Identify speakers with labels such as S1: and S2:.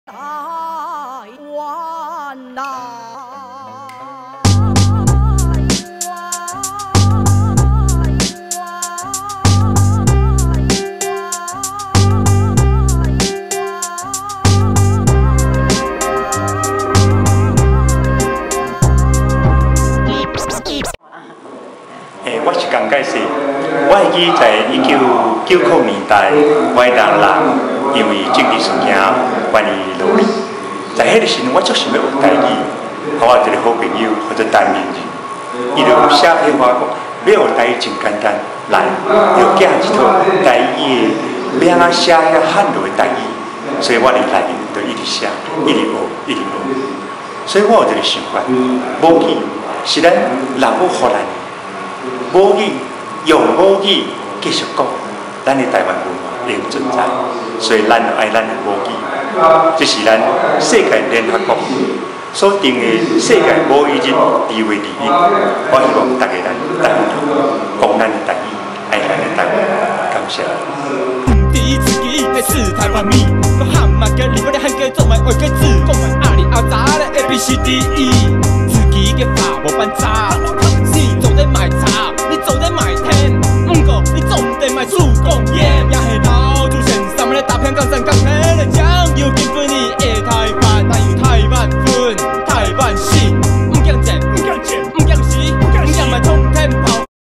S1: 台灣啊。
S2: 我是江介石，我會記在1990年代，我的人因為政治事件關於落去，在彼個時陣，我足想欲學台語，我有一個好朋友叫做陳明仁，伊就寫批我講，欲學台語真簡單，來，就寄一套台語的，欲按怎寫遐漢字的台語，所以我佇內面就一直寫，一直學，一直學，所以我有一個想法，母語是咱老母予咱的。母語用母語繼續講，咱的台灣文化會存在，所以咱就愛咱的母語，這是咱世界聯合國所定的世界母語日2月21。我希望大家咱台灣人講咱的台語，愛咱的台灣，感謝。
S3: 是台灣米，講漢嘛叫你，我咧漢叫做賣話叫字，講賣阿里阿雜咧 A B C D E，自己嘅法無辦法。